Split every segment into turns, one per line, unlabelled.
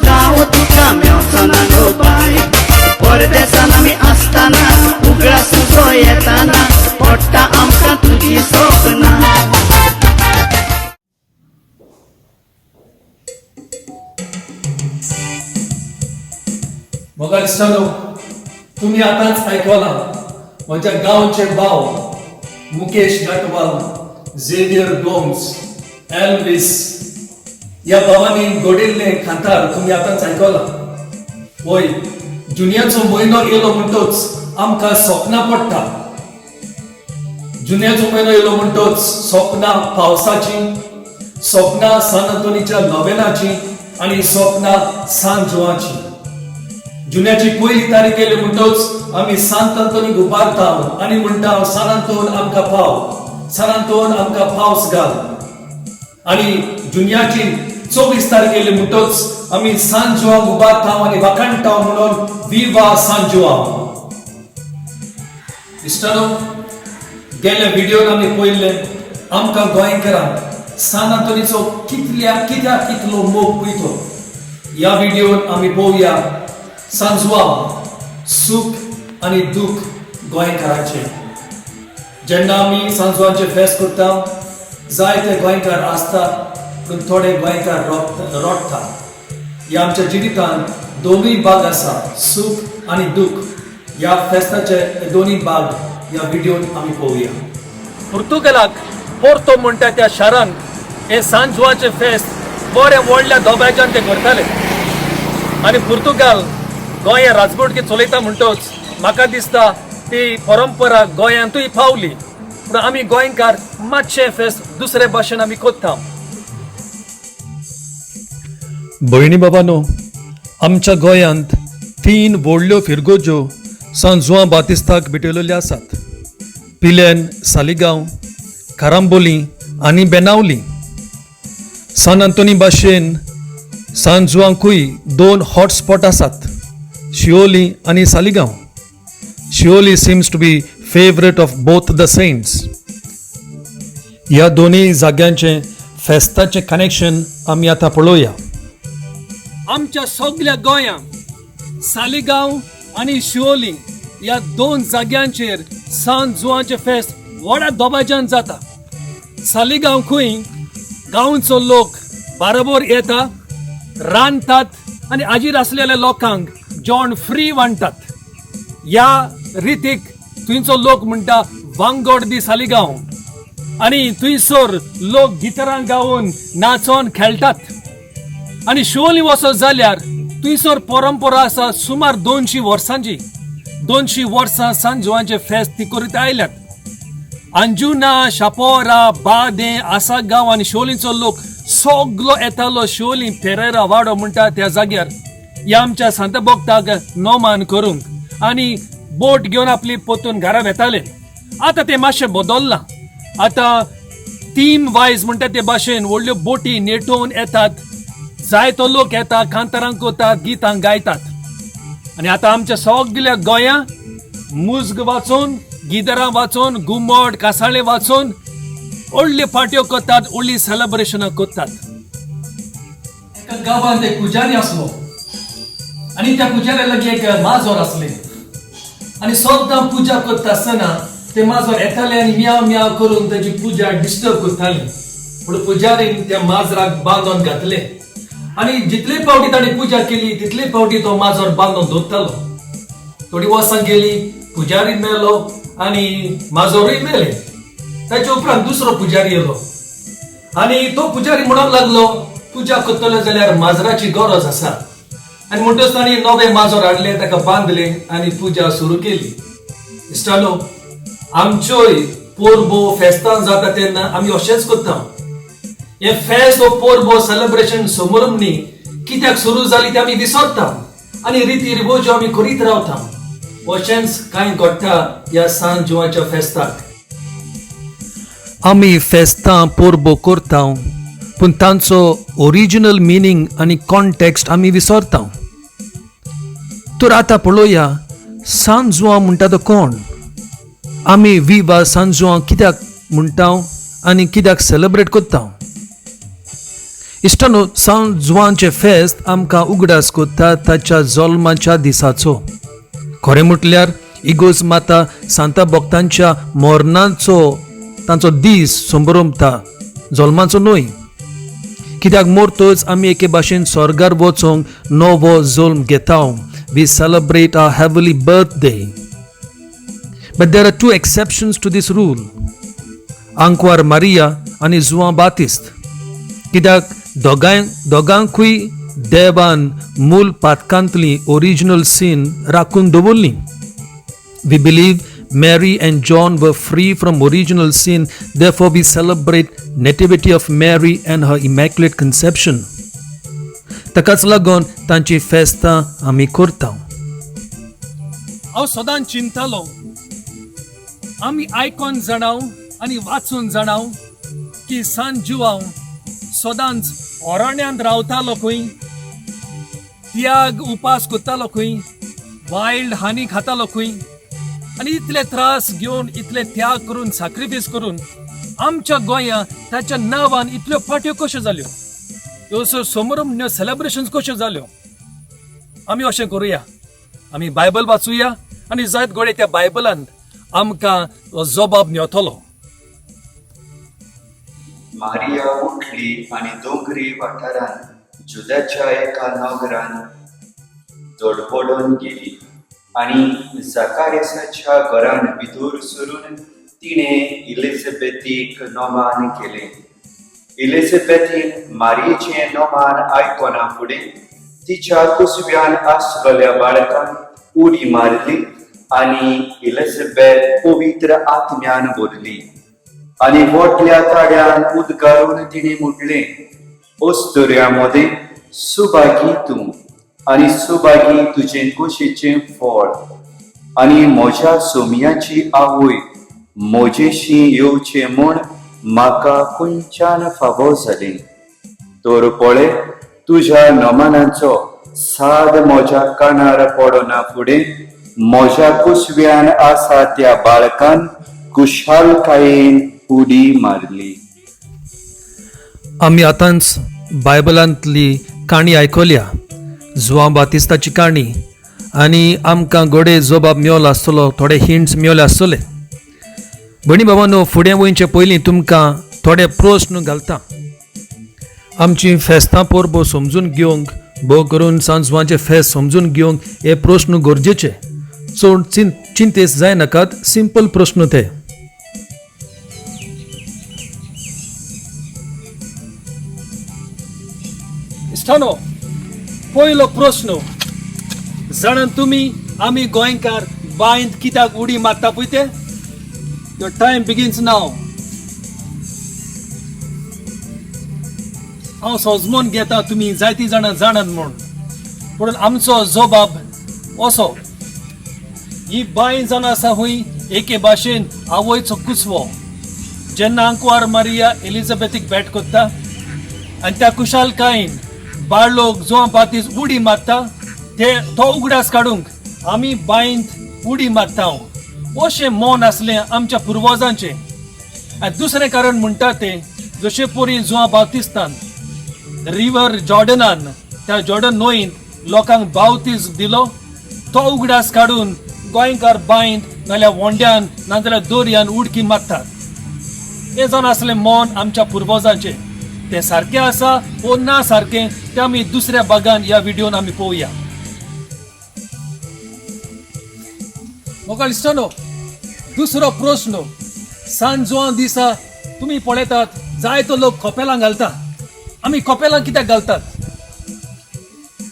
गांव तुका मेवचो ना गो बाय. परदेसान आमी आसतना उगडास तुजो येताना पडटा आमकां तुजी सपनां.
मोगा इश्टानो, तुमी आतांच आयकलां म्हज्या गांवचे भाव मुकेश घाटवाल, झेवियर गोम्स, एल्वीस ह्या भावांनी घडिल्लें कांतार तुमी आतांच आयकलां. वय, जुन्याचो म्हयनो येयलो म्हणटच आमकां सपनां पडटा. जुन्याचो म्हयनो येयलो म्हणटच सपनां पावसाचीं, सपनां सान अंतोनीच्या नोवेनाचीं आनी सपनां सान जुवाचीं. जुन्याची पयली तारीख येयली म्हणटच आमी सांत अंतोनीक उबारता आनी म्हणटा, सान अंतोन आमकां पाव, सान अंतोन आमकां पावस घाल. आनी जुन्याची 24 तारीख येयली म्हणटच आमी सान जुवांक उबारता आनी वाखाणटा म्हणून विवा सान जुवांव. इश्टानो, गेल्या व्हिडियोन आमी पळयल्लें आमकां गोंयकारांक सान अंतोनीचो कितल्या कित्याक इतलो मोग पळयतो. ह्या व्हिडियोन आमी पळोवया सांजवाव सूख आनी दूख गोंयकारांचें. जेन्ना आमी सांजवांचें फेस्त करता, जायते गोंयकार आसतात पूण थोडे गोंयकार रोडटा. ह्या आमच्या जिवितांत दोनूय भाग आसा, सूख आनी दूख. ह्या फेस्ताचे हे दोनूय भाग ह्या व्हिडियोन आमी पळोवया. पुर्तुगालाक पोर्तो म्हणटा त्या शारान हे सांजवाचें फेस्त बऱ्या व्हडल्या दोब्याच्यान ते करताले. आनी पुर्तुगाल गोंया राजवटकी चलयता म्हणटच म्हाका दिसता ती परंपरा गोंयांतूय पावली, पूण आमी गोंयकार मातशें फेस्त दुसरे भाशेन आमी करता. भयणी बाबानो, आमच्या गोंयांत तीन व्हडल्यो फिरगोज्यो सान जुवां बातिस्ताक भेटयलेल्यो आसात. पिलेन सालिगांव, कारांबोली आनी बेनावली. सान अंतोनी भाशेन सान जुवांकूय दोन हॉटस्पॉट आसात, शिवोली आनी Saligao. Siolim seems to be favourite of both the saints. ह्या दोनूय जाग्यांचें फेस्ताचें कनेक्शन आमी आतां पळोवया. आमच्या सगल्या गोंयांत सालिगांव आनी शिवोली ह्या दोन जाग्यांचेर सान जुवांचें फेस्त व्हडा दबाज्यान जाता. सालिगांव खंय गांवचो लोक बाराबोर येता, रांदतात आनी हाजीर आसलेल्या लोकांक जेवण फ्री वांट्टात. ह्या रितीक थंयचो लोक म्हणटा वांगोड दी सालिगांव. आनी थंयसर लोक गितरां गावन नाचोन खेळटात. आनी शिवोली वचत जाल्यार थंयसर परंपरा आसा सुमार 200 वर्सांची. 200 वर्सां सांजवांचें फेस्त ती करीत आयल्यात. अंजुना, शापोरा, बादें, आसागांव आनी शिवोलीचो लोक सगलो येतालो शिवोली पेरेरा वाडो म्हणटा त्या जाग्यार ह्या आमच्या सांता भक्ताक नोमान करूंक आनी बोट घेवन आपली पोतून घरा वेताले. आतां तें मातशें बदल्लां. आतां टीम वायज म्हणटा ते भाशेन व्हडल्यो बोटी नेटोवन येतात, जायतो लोक येता, कांतारां करतात, गितां गायतात. आनी आतां आमच्या सगल्या गोंया मुज्ग वाचून, गिदरां वाचून, गुमट कासाळे वाचून व्हडल्यो पार्ट्यो करतात, व्हडलीं सेलेब्रेशनां करतात. एका गांवांत एक पुजारी आसलो आनी त्या पुजाऱ्या लागीं एक माजोर आसलें. आनी सद्दां पुजा करता आसतना ते माजोर येताले आनी म्याव म्याव करून ताची पुजा डिस्टर्ब करताले. पूण पुजारीन त्या माजराक बांदून घातले आनी जितले फावटी ताणें पुजा केली तितले फावटी तो माजर बांदून दवरतालो. थोडी वर्सां गेली, पुजारी मेलो आनी माजोरूय मेले. ताच्या उपरांत दुसरो पुजारी येयलो आनी तो पुजारी म्हणूंक लागलो, पुजा करतलो जाल्यार माजराची गरज आसा. आनी म्हणटच ताणी नवें माजर हाडलें, ताका बांदलें आनी पुजा सुरू केली. इश्टानो, आमच्योय पोरबो फेस्तां जाता तेन्ना आमी अशेंच करता. हे फेस्त हो पोरबो सेलिब्रेशन समोर न्ही कित्याक सुरू जाली ते आमी विसरता आनी रिती रिवोज्यो आमी करीत रावता. अशेंच कांय घडटा ह्या सान जुवाच्या फेस्ताक. आमी फेस्तां पोरबो करता पूण तांचो ओरिजिनल मिनींग आनी कॉन्टेक्स्ट आमी विसरता. तर आतां पळोवया सान जुवां म्हणटा तो कोण, आमी विवा सान जुवां कित्याक म्हणटा आनी कित्याक सेलिब्रेट करता. इश्टानो, सांत जुवांचें फेस्त आमकां उगडास कोत्ता ताच्या जल्माच्या दिसाचो. खरें म्हटल्यार इगोर्ज माता सांता भक्तांच्या मरणाचो तांचो दीस संभ्रमता, जल्माचो न्हय. कित्याक मोरतच आमी एके भाशेन स्वर्गार वचोंक नवो जल्म घेता. We celebrate our heavenly birthday. But there are two exceptions to this rule, आंकवार मारिया आनी जुवां बातिस्त. कित्याक दोगांय दोगांकूय देवान मूल पातकांतली ओरिजिनल सीन राखून दवरली. We believe Mary and John were free from original sin, therefore we celebrate Nativity of Mary and her Immaculate Conception. ताकाच लागून तांची फेस्तां आमी करता. हांव सदांच चिंतालो, आमी आयकोन जाणाव आनी वाचून जाणाव की सांत जुवांव सदांच अरण्यांत रावतालो खंय, त्याग उपास करतालो खंय, वायल्ड हानी खातालो खंय आनी इतले त्रास घेवन, इतले त्याग करून, साक्रिफीस करून आमच्या गोंयांत ताच्या नांवान इतल्यो पाट्यो कश्यो जाल्यो, ह्यो समरम सेलेब्रेशन कश्यो जाल्यो? आमी अशें करुया, आमी बायबल वाचुया आनी जायत घडये त्या बायबलान आमकां जबाब मेवतलो.
मारिया उठली आनी दोंगरी वाठारांत जुद्याच्या एका नगरान धडपडून गेली आनी जाकारियासाच्या घरान भितर सरून तिणें इलिझाबेथीक नमान केलें. इलिझाबेथीन मारियेचें नमान आयकना फुडें तिच्या कुसव्यान आसलेल्या बाळकान उडी मारली आनी इलिझाबेथ पवित्र आत्म्यान भरली आनी व्हडल्या ताळ्यान उद्गारून तिणें म्हटलें, अस्तुऱ्यां मदें सुभागी तूं आनी सुभागी तुजें कुशीचें फळ. आनी म्हज्या सोमयाची आवय म्हजेशी येवचें म्हूण म्हाका खंयच्यान फावो जालें? तर पळय, तुज्या नमनाचो साद म्हज्या कानार पडना फुडें म्हज्या कुसव्यान आसा त्या बाळकान खुशालकायेन उडी मारली.
आमी आतांच बायबलांतली काणी आयकल्या, जुवां बातिस्ताची काणी, आनी आमकां घडये जबाब मेवलो आसतलो, थोडे हिंट्स मेवले आसतले. भयणी भावांनो, फुडें वयचे पयलीं तुमकां थोडे प्रस्न घालता. आमची फेस्तां परबो समजून घेवंक, भोव करून सांत जुवांचें फेस्त समजून घेवंक हे प्रस्न गरजेचे. चड चिंतेस जायनाकात, सिंपल प्रस्न ते. इश्टानो, पयलो प्रस्न, जाणात तुमी आमी गोंयकार बांयत कित्याक उडी मारता पळय ते? Your time begins now. हांव सोजमोन घेता तुमी जायतीं जाणां जाणात म्हूण, पूण आमचो जबाब असो, ही बांय जावन आसा हूंय एके भाशेन आवयचो कुसवो. जेन्ना आंकवार मारिया एलिझाबेथीक भेट कोत्ता आनी त्या खुशालकायेन बाळलोक जुवां बातीस उडी मारता, ते तो उगडास काडूंक आमी बांयंत उडी मारता अशें मन आसलें आमच्या पुर्वजांचें. आनी दुसरें कारण म्हणटा तें, जशे परी जुवां बाप्तिस्तान रिवर जॉर्डनान, त्या जॉर्डन न्हंयंत लोकांक बावतीस दिलो, तो उगडास काडून गोंयकार बांयंत नाजाल्यार व्होंड्यान नाजाल्यार दर्यान उडकी मारतात. हें जावन आसलें मन आमच्या पुर्वजांचें. तें सारकें आसा वो ना सारकें तें आमी दुसऱ्या भागान ह्या व्हिडियोन आमी पळोवया. मोगाळ इश्टानो, दुसरो प्रस्न, सांत जुवां दिसा तुमी पळयतात जायतो लोक कपेलां घालता. आमी कपेलां कित्याक घालतात?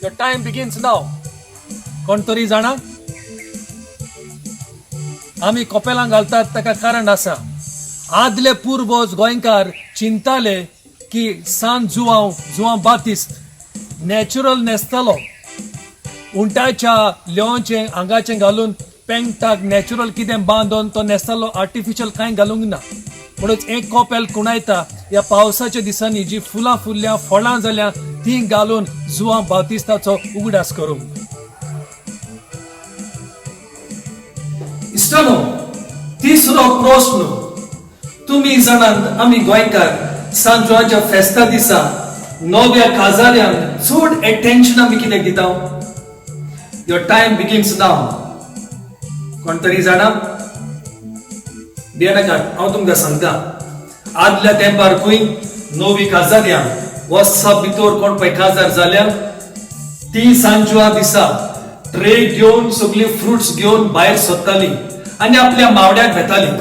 Your time begins now. कोण तरी जाणा? आमी कपेलां घालतात ताका कारण आसा. आदले पुर्वज गोंयकार चिंताले की सांत जुवांव, जुवां बातिस्त नॅचरल न्हेसतालो. उंटाच्या लेवांचें आंगाचें घालून, पेंटाक नॅचरल कितें बांदून तो न्हेसतालो, आर्टिफिशियल कांय घालूंक ना. म्हणून एक कोपेल कुणायता ह्या पावसाच्या दिसांनी जी फुलां फुलल्या, फळां जाल्या, ती घालून जुवां बातिस्ताचो उगडास करूंक. इश्टानो, तिसरो प्रस्न, तुमी जाणात आमी गोंयकार सांत जुवांच्या फेस्ता दिसा नव्या काजाऱ्यांक चड एटेन्शन आमी कित्याक दिता? Your time begins नाव. कोण तरी जाणा? भियेनाकात, हांव तुमकां सांगता. आदल्या तेंपार खंय नवी काजाऱ्यां वर्सा भितर कोण पळय काजार जाल्या ती सांजवा दिसा ट्रे घेवन सगळी फ्रुट्स घेवन भायर सोदताली आनी आपल्या मावड्याक वेताली.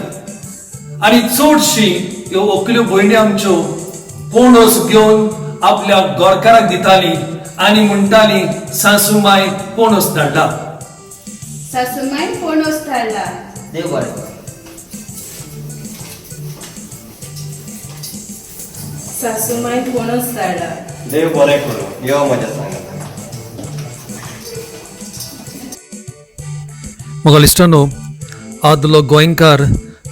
आनी चडशी ह्यो व्हंकल्यो भयणी आमच्यो पणस घेवन आपल्या गोरकाराक दिताली आनी म्हणटाली, सासू माय पणस धाडला.
सासूमाय पणस धाडला.
देव बरें करूं.
सासूमाय पणस धाडला.
देव बरें करूं, यो म्हज्या सांगाता.
मोगाळ इश्टानो, आदलो गोंयकार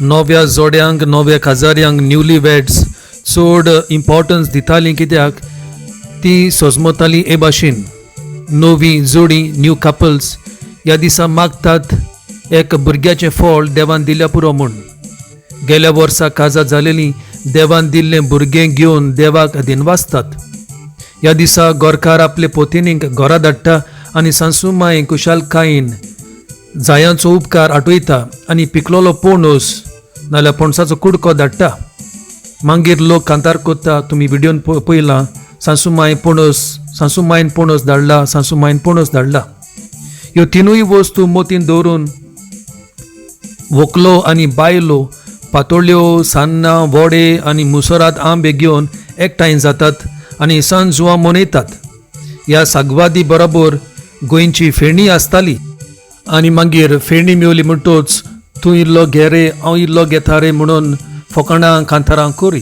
नव्या जोड्यांक, नव्या काजाऱ्यांक, न्यूली वेड्स चड इम्पोर्टन्स दितालीं, कित्याक ती सोजमताली हे भाशेन नवी जोडी, न्यू कपल्स ह्या दिसा मागतात एक भुरग्याचें फळ देवान दिल्या पुरो म्हूण. गेल्या वर्सा काजार जालेलीं देवान दिल्लें भुरगें घेवन देवाक दिनवासतात. ह्या दिसा गोरकार आपले पोतिनीक घरा धाडटा आनी सासू माय खुशालकायेन जायांचो उपकार आठयता आनी पिकलोलो पणस नाल्यार पणसाचो कुडको धाडटा. मागीर लोक कांतार कोत्ता. तुमी विडियोन पळयलां, सासूमाय पणस, सासूमायन पणस धाडला, सासूमायन पणस धाडला. ह्यो तिनूय वस्तू मतीन दवरून व्हंकलो आनी बायलो पातोळ्यो, सान्नां, वडे आनी मुसराद आंबे घेवन एकठांय जातात आनी सांजुआ मनयतात. ह्या सागवादी बरोबर गोंयची फेणी आसताली आनी मागीर फेणी मेवली म्हणटोच तूं इल्लो घे रे, हांव इल्लो घेता रे म्हणून फकाणां कांतारां करी.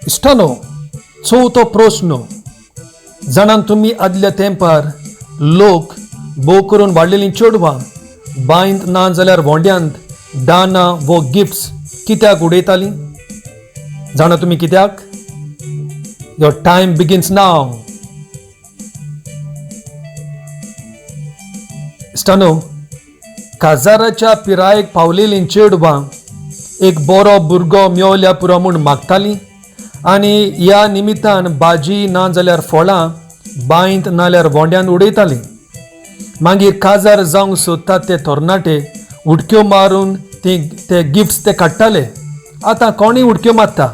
इश्टानो, चवथो प्रस्न. जाणां तुमी, आदल्या तेंपार लोक, भोव करून वाडलेलीं चेडवां, बांयंत ना जाल्यार व्होंड्यांत दानां वो गिफ्ट्स कित्याक उडयतालीं? जाणा तुमी कित्याक? Your time begins now. इश्टानो, काजाराच्या पिरायेक पावलेलीं चेडवां एक बरो भुरगो मेवल्या पुरो म्हूण मागतालीं आनी ह्या निमित्तान भाजी ना जाल्यार फळां बांयंत नाल्यार व्होंड्यान उडयतालीं. मागीर काजार जावंक सोदतात ते तरणाटे उडक्यो मारून ती ते गिफ्ट्स ते काडटाले. आतां कोणूय उडक्यो मारता,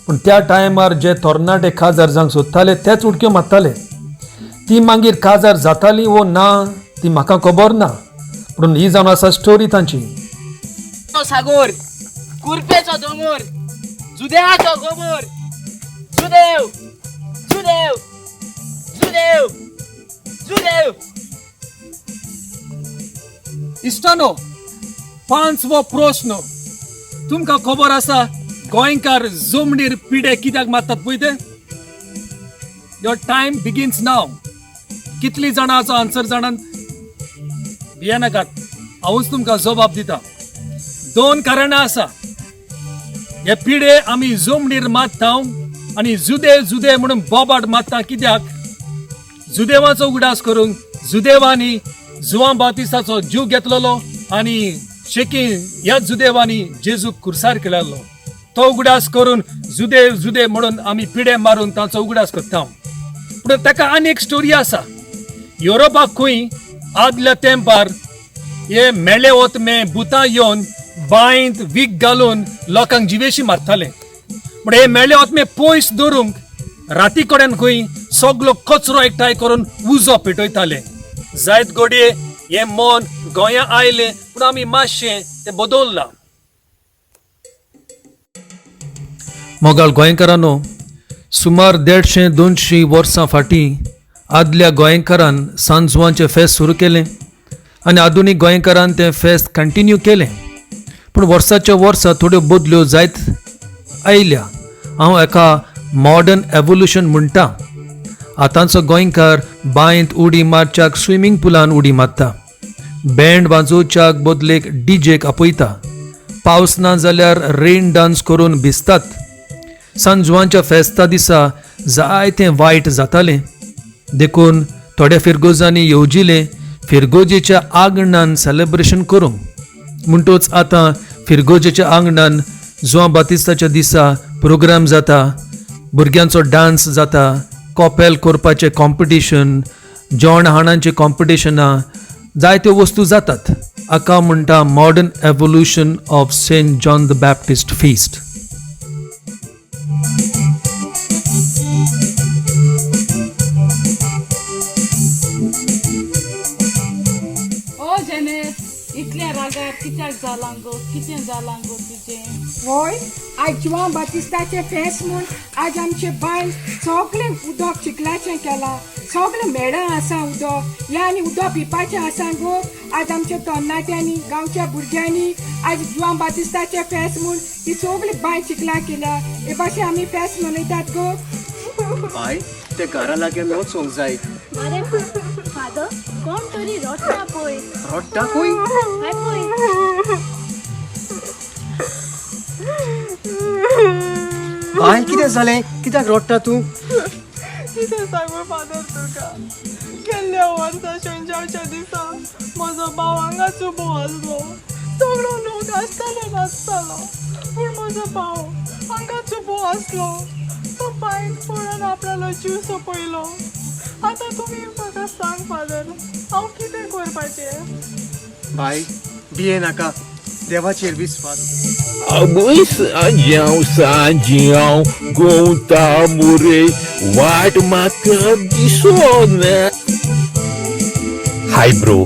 पूण त्या टायमार जे तरणाटे काजार जावंक सोदताले तेच उडक्यो मारताले. ती मागीर काजार जाताली वो ना ती म्हाका खबर ना, पूण ही जावन आसा स्टोरी तांची.
सागोर, कुर्पेचो दोंगोर, जुदेवाचो गोबोर, जुदेव, जुदेव, जुदेव, जुदेव.
इश्टानो, पांचवो प्रस्न. तुमकां खबर आसा गोंयकार जमनीर पिडे कित्याक मारतात पळय ते? Your time begins now. कितली जाणां हाचो आन्सर जाणात? भियेनाकात, हांवूच तुमकां जबाब दिता. दोन कारणां आसा. हे पिडे आमी जमनीर मारता आनी जुदे जुदे म्हणून बोबाट मारता कित्याक? जुदेवाचो उगडास करूंक. जुदेवांनी जुवां बातिस्ताचो जीव घेतलेलो आनी शेकी ह्या जुदेवांनी जेजूक खुर्सार केलेलो, तो उगडास करून जुदे जुदे म्हणून आमी पिडे मारून तांचो उगडास करता. पूण ताका आनी एक स्टोरी आसा. युरोपाक खंय आदल्या तेंपार हे मेळे ओतमे भुतां येवन बांयत वीख घालून लोकांक जिवेशी मारताले. पूण हे मेळे ओतमे पयस दवरूंक राती कडेन खंय सगलो कचरो एकठांय करून उजो पेटयताले. जायत घडये हें मन गोंया आयलें, पूण आमी मातशें तें बदल्लां. मोगाळ गोंयकारांनो, सुमार 150-200 वर्सां फाटीं आदल्या गोंयकारान सांजुआंचें फेस्त सुरू केलें आनी आधुनीक गोंयकारान तें फेस्त कंटिन्यू केलें. पूण वर्साच्या वर्सा थोड्यो बदल्यो जायत आयल्या. हांव एका मॉडर्न एवोल्युशन म्हणटा. आतांचो गोंयकार बांयंत उडी मारच्याक स्विमींग पुलान उडी मारता, बँड वाजोवच्याक बदलेक डीजेक आपयता, पावस ना जाल्यार रेन डांस करून भिजतात. सांजुआंच्या फेस्ता दिसा जायतें वायट जातालें, देखून थोड्या फिरगोजांनी येवजिलें फिरगोजेच्या आंगणान सेलेब्रेशन करूंक. म्हणटोच आतां फिरगोजेच्या आंगणान जुवां बातिस्ताच्या दिसा प्रोग्राम जाता. भुरग्यांचो डांस जाता, कॉपेल करपाचें कॉम्पिटिशन, जेवण हाणांचें कॉम्पिटिशनां, जायत्यो वस्तू जातात. हाका म्हणटा modern evolution of Saint John the Baptist feast.
ओ जेनेत, इतल्या रागार कित्याक जालां गो? कितें जालां गो तुजें?
वय, आयज जुवांव बातिस्ताचें फेस्त म्हूण आज आमचे बांय सगळें उदक चिखलाचें केलां. सगळें मेळां आसा उदक हें आनी उदक पिवपाचें आसा गो. आज आमच्या तरणाट्यांनी, गांवच्या भुरग्यांनी आज जुवांव बातिस्ताचें फेस्त म्हूण ही सगळी बांय चिखलां केल्या. हे भाशेन आमी फेस्त मनयतात गो.
बाय, ते घरा लागीं आमी वचूंक जाय.
बरें फादर, कोण तरी रडटा पळय.
रडटा खंय?
हय पळय.
बाय, कितें जालें? कित्याक रडटा तूं?
कितें सांगू फादर तुका, गेल्ल्या वर्सा शंजावच्या दिसा म्हजो भाव हांगाच उबो आसलो. सगळो लोक आसतालो नाचतालो, पूण म्हजो भाव हांगाच उबो आसलो. तो बांयत पडून आपणालो जीव सोंपयलो. आतां तुमी म्हाका सांग फादर, हांव कितें करपाचें?
बाय, भिये नाका, देवाचेर विस्वास.
आवय, सांज्यांव सांज्यांव गोंवता मुरे, वाट म्हाका दिसोना. हाय ब्रो,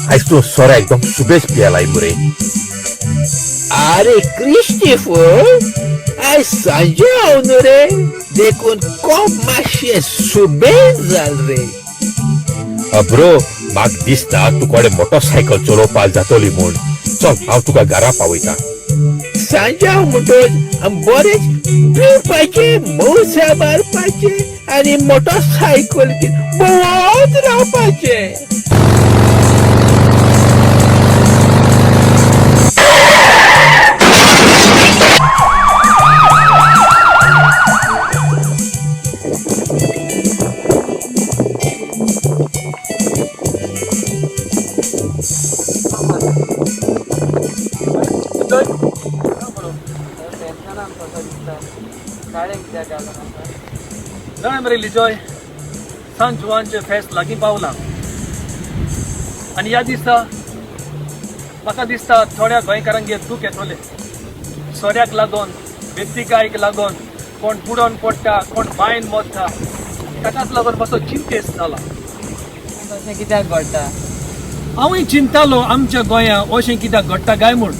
आयज तूं सोरो एकदम सुबेज पियेलाय मुरे. आरे क्रिस्टीफर, आयज सांज्यांव न्हू रे, देखून कोप मातशें सुबेज जाल रे. ब्रो, म्हाका दिसता तुकडे मोटरसायकल चलोवपाक जातली म्हूण. चल, हांव तुका घरा पावयता. सांज्यांव म्हणटच आमी बरेच पिवपाचें, मौसा मारपाचें आनी मोटरसायकल घेवन भोंवत रावपाचें.
टेन्शनान कसो दिसता, काळें कित्याक घालून आसा?
जाणा मरे लिजॉय, सांत जुवानचें फेस्त लागीं पावलां आनी ह्या दिसा म्हाका दिसता थोड्या गोंयकारांगेर दूख येतलें. सोऱ्याक लागून, व्यक्तिकायक लागून कोण बुडोन पडटा, कोण बांयन मरता. ताकाच लागून मातसो चिंतेस्त जाला.
तशें कित्याक घडटा?
हांवूय चिंतालो आमच्या गोंया अशें कित्याक घडटा काय म्हूण.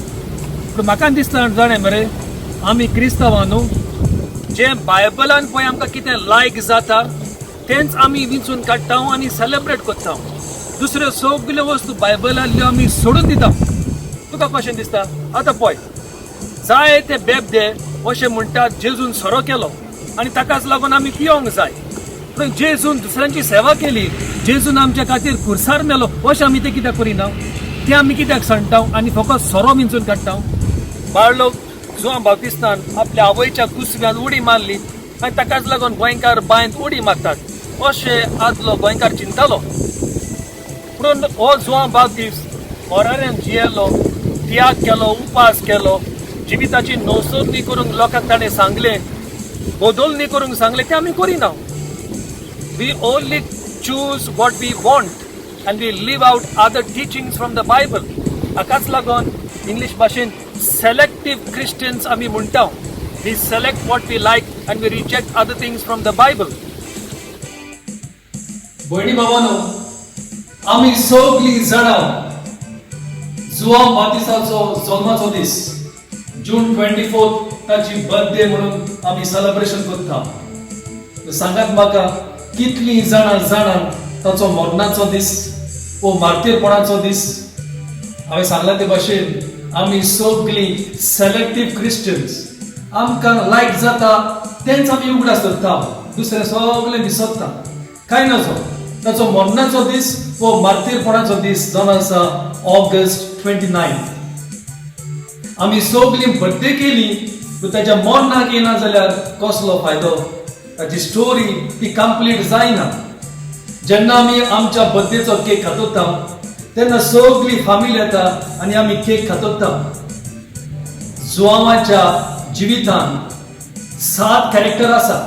पूण म्हाका दिसता जाणें मरे, आमी क्रिस्तांवां न्हू, जें बायबलान पळय आमकां कितें लायक जाता तेंच आमी विंचून काडटा आनी सेलेब्रेट करता. दुसऱ्यो सगल्यो वस्तू बायबलांतल्यो आमी सोडून दिता. तुका कशें दिसता? आतां पळय, जाय ते बेबदे अशें म्हणटात जेजून सोरो केलो आनी ताकाच लागून आमी पियोंक जाय. पूण जेजून दुसऱ्यांची सेवा केली, जेजून आमच्या खातीर खुर्सार मेलो, अशें आमी तें कित्याक करिना? तें आमी कित्याक सांडटा आनी फकत सोरो विंचून काडटा? बाळलोक जुवां बाप्तिस्तान आपल्या आवयच्या कुसव्यान उडी मारली आनी ताकाच लागून गोंयकार बांयत उडी मारतात अशें आदलो गोंयकार चिंतालो. पूण हो जुवां बाप्तिस्त मोराऱ्यान जियेलो, त्याग केलो, उपास केलो, जिविताची नवसोदणी करूंक लोकांक ताणें सांगलें, बदलणी करूंक सांगलें. तें आमी करिना. We only choose what we want and we leave out other teachings from the Bible. हाकाच लागून इंग्लीश भाशेन सेलेक्टीव क्रिश्चियन्स आमी म्हणटा. We select what we like and we reject other things from the Bible. भयणी भावानो, आमी सगळीं जाणां जुवांव बातिस्ताचो जल्माचो दीस जून 24 ताची बर्थडे म्हणून आमी सेलेब्रेशन करता. सांगात म्हाका, कितलीं जाणां जाणां ताचो मरणाचो दीस वो मार्तीरपणाचो दीस? हांवें सांगलां ते भाशेन आमी सगळीं सेलेक्टीव क्रिश्चियन्स. आमकां लायक जाता तेंच आमी उगडास दवरता, दुसरें सगळें विसरता. कांय नजो, ताचो मरणाचो दीस वो मार्तीरपणाचो दीस जावन आसा ऑगस्ट 29. आमी सगळीं बर्थडे केली पूण ताच्या मरणाक येना जाल्यार कसलो फायदो? ताची स्टोरी ती कंप्लीट जायना. जेन्ना आमी आमच्या बर्थडेचो केक खातोता तेन्ना सगळी फामिली येता आनी आमी केक खातोता. जुवांवाच्या जिवितान सात कॅरेक्टर आसा.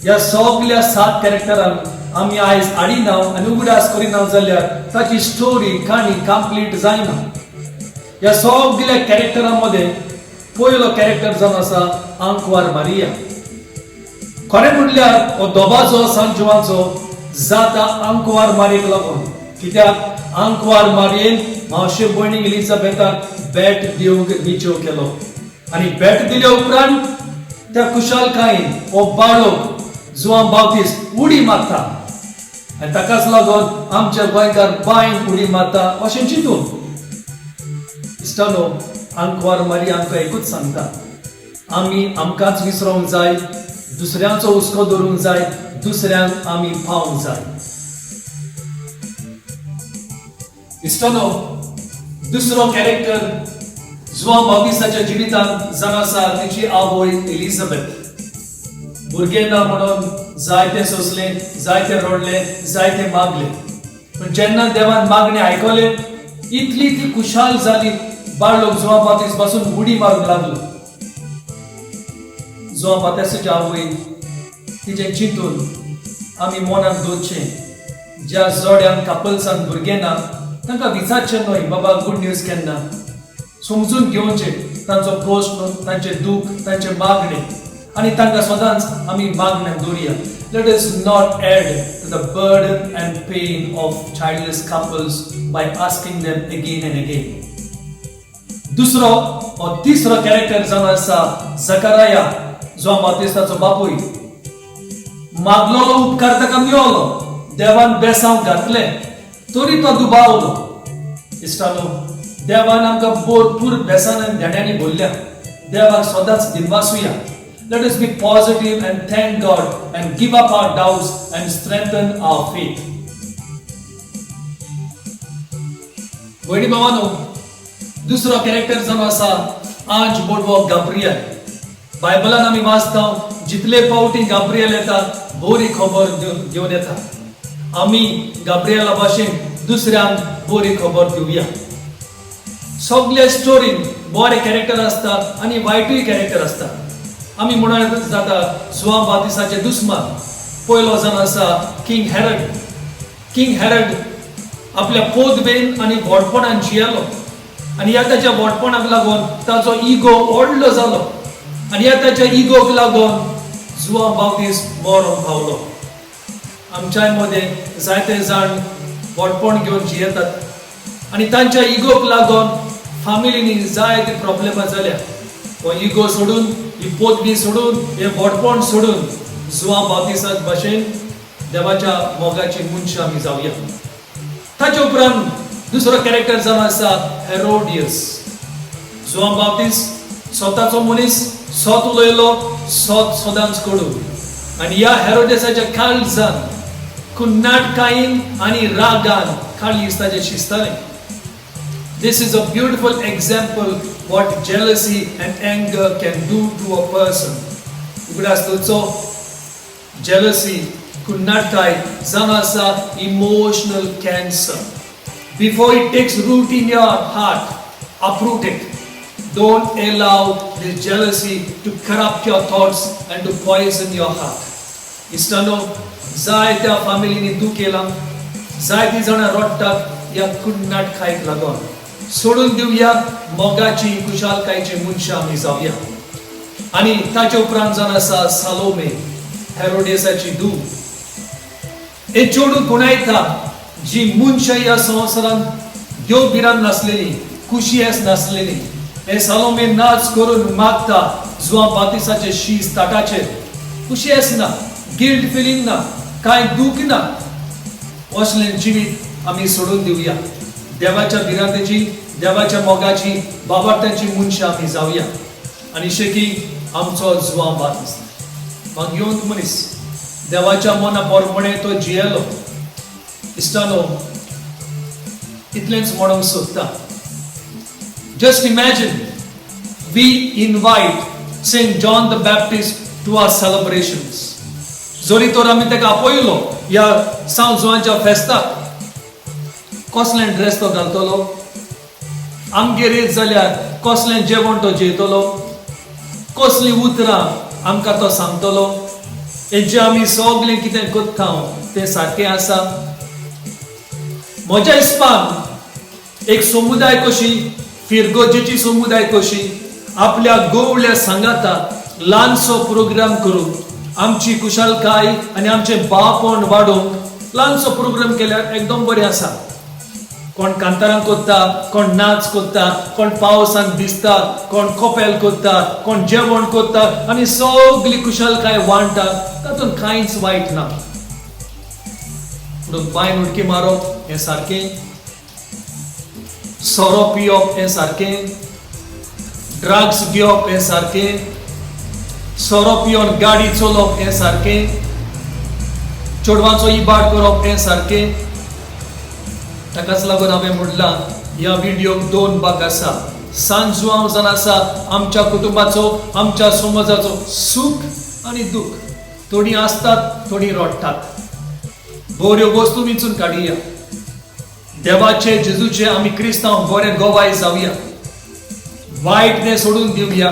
ह्या सगल्या सात कॅरेक्टरांक आमी आयज हाडिना आनी उगडास करिना जाल्यार ताची स्टोरी, काणी कंप्लीट जायना. ह्या सगल्या कॅरेक्टरां मदें पयलो कॅरेक्टर जावन आसा आंकवार मारिया. खरें म्हणल्यार हो दबाजो सांत जुवांचो जाता आंकवार मारयेक लागून, कित्याक आंकवार मारयेन मावशे भयणीक एलिजाबेथाक भेट दिवंक निचेव केलो आनी भेट दिल्या उपरांत त्या खुशालकायेन हो बाळक जुवां बावतीस उडी मारता आनी ताकाच लागून आमच्या गोंयकार बांयन उडी मारता अशें चिंतून. इश्टानो, आंकवार मारी आमकां एकूच सांगता, आमी आमकांच विसरोंक जाय, दुसऱ्यांचो हुस्को दवरूंक जाय, दुसऱ्यांक आमी पावंक जाय. इश्टानो, दुसरो कॅरेक्टर जुवां बाविसाच्या जिवितांत जावन आसा तिची आवय एलिझाबेथ. भुरगें ना म्हणून जायतें सोंसलें, जायतें रडलें, जायतें मागलें, पूण जेन्ना देवान मागणें आयकलें इतली ती खुशाल जाली. बाळलोक जुवां बातीस पासून उडी मारूंक लागलो. जुवां बातीसाची आवय तिचें चिंतून आमी मनाक दवरचें, ज्या जोड्यांक कपल्सान भुरगें ना तांकां विचारचें न्हय बाबा गूड न्यूज केन्ना, समजून घेवचें तांचो प्रस्न, तांचें दूख, तांचें मागणें आनी तांकां सदांच आमी मागण्यांक दवरुया. Let us not add to the burden and pain of childless couples by asking them again and again. दुसरो हो तिसरो कॅरेक्टर जावन आसा जकाराया, जो बातिस्ताचो बापूय. मागलोलो उपकार ताका मेवलो, देवान बेसांव घातलें तरी तो दुबावलो. इश्टानो, देवान आमकां भरपूर बेसान आनी देण्यांनी भरल्या. देवाक सदांच दिनवासुया. Let us be positive and thank God and give up our doubts and strengthen our faith. भयणी भावानो, दुसरो कॅरेक्टर जावन आसा आंज बोडवो गाब्रियल. बायबलान आमी वाचता, जितले फावटी गाब्रियल येता बरी खबर घेवन येता. आमी गाब्रियला भाशेन दुसऱ्यांक बरी खबर दिवया. सगळे स्टोरीन बरे कॅरेक्टर आसता आनी वायटूय कॅरेक्टर आसता. आमी म्हणून जाता जुवां बातिसाचे दुस्मान पयलो जावन आसा किंग हॅरड. किंग हॅरड आपल्या पोदवेन आनी व्हडपणान जियेलो आनी ह्या ताच्या व्हडपणाक लागून ताचो इगो व्हडलो जालो आनी ह्या ताच्या इगोक लागून जुवां बावतीस मरोंक पावलो. आमच्याय मदें जायते जाण व्हडपण घेवन जियेतात आनी तांच्या इगोक लागून फामिलीनी जायते प्रॉब्लेमां जाल्या. हो इगो सोडून, ही पोदवी सोडून, हें व्हडपण सोडून जुवां बावतीसाच भाशेन देवाच्या मोगाची मनशां आमी जावया. ताचे उपरांत दुसरो कॅरेक्टर जावन आसा हेरोडियस. जुवां बावतीस स्वताचो मनीस, सत उलयलो, सत सदांच कडून आनी ह्या हेरोडियसाच्या काळजान कुन्नाटकायेन आनी रागान काळीज ताचें शिजतालें. This is a beautiful example what jealousy and anger can do to a person. उगडास दवरचो, jealousy, कुन्नाटकाय जावन आसा emotional cancer. Before it takes root in your heart, uproot it. Don't allow this jealousy to corrupt your thoughts and to poison your heart. इश्टानो, जायत्या फामिलींनी दुख केलां, जायतीं जाणां रडटात ह्या कुन्नाटकायेक लागून. सोडून दिवया, मोगाची खुशालकायेची मनशां आमी जावया. आनी ताचे उपरांत जावन आसा सालोमे, हेरोडेसाची धूव. हे चेडूं कोणायता जी मनशां ह्या संवसारांत देव भिरांत नासलेली, खुशी नासलेली, हे सालोमे नाच करून मागता जुवां बातिसाचे शीज ताटाचेर. खुशी ना, गिल्ट फिलींग ना, कांय दूख ना. असलें जिवीत आमी सोडून दिवया. देवाच्या भिरांतेची, देवाच्या मोगाची, बाबार्थाची मनशां आमी जावया. आनी शेकी आमचो जुवां बातीस मागीर मनीस देवाच्या मना प्रमाणे तो जियेलो. इश्टानो, इतलेंच म्हणूंक सोदता. Just imagine, we invite Saint John the Baptist to our celebrations. जरी तर आमी ताका आपयलो ह्या सांव जुवांच्या फेस्ताक, कसलें ड्रेस तो घालतलो? आमगेर येत जाल्यार कसलें जेवण तो जेयतलो? कसलीं उतरां आमकां तो सांगतलो? हें जें आमी सगळें कितें करता तें सारकें आसा? म्हज्या हिसपान एक समुदाय कशी, फिरगोजेची समुदाय कशी आपल्या गोवल्या सांगाता ल्हानसो प्रोग्राम करून आमची कुशालकाय आनी आमचें बापण वाडोवंक ल्हानसो प्रोग्राम केल्यार एकदम बरें आसा. कोण कांतारां करता, कोण नाच करता, कोण पावसान भिजता, कोण कोपेल करता, कोण जेवण करता आनी सगली कुशालकाय वांट्टा, तातूंत कांयच वायट ना. पूण बांयन उडकी मारप हें सारकें, सोरो पिवप हें सारकें, ड्रग्स घेवप हें सारकें, सोरो पिवन गाडी चलोवप हें सारकें, चेडवांचो इबाड करप हें सारकें. ताकाच लागून हांवें म्हणलां ह्या व्हिडियोक दोन भाग आसा. सांत जुआंव जावन आसा आमच्या कुटुंबाचो, आमच्या समाजाचो सूख आनी दूख. थोडीं आसतात, थोडीं रडटात. बऱ्यो वस्तू विंचून काडुया. देवाचे, जेजूचे आमी क्रिस्तांव बरे गोवाय जावया. वायट तें सोडून दिवया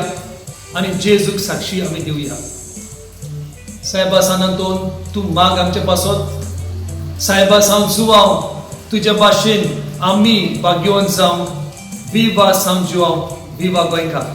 आनी जेजूक साक्षी आमी दिवया. सायबा सान अंतोन, तूं माग आमचे पासत. सायबा सान जुआंव, तुज्या भाशेन आमी भाग्यवंत जावं. विवा सान जुआंव, विवा गोंयकार.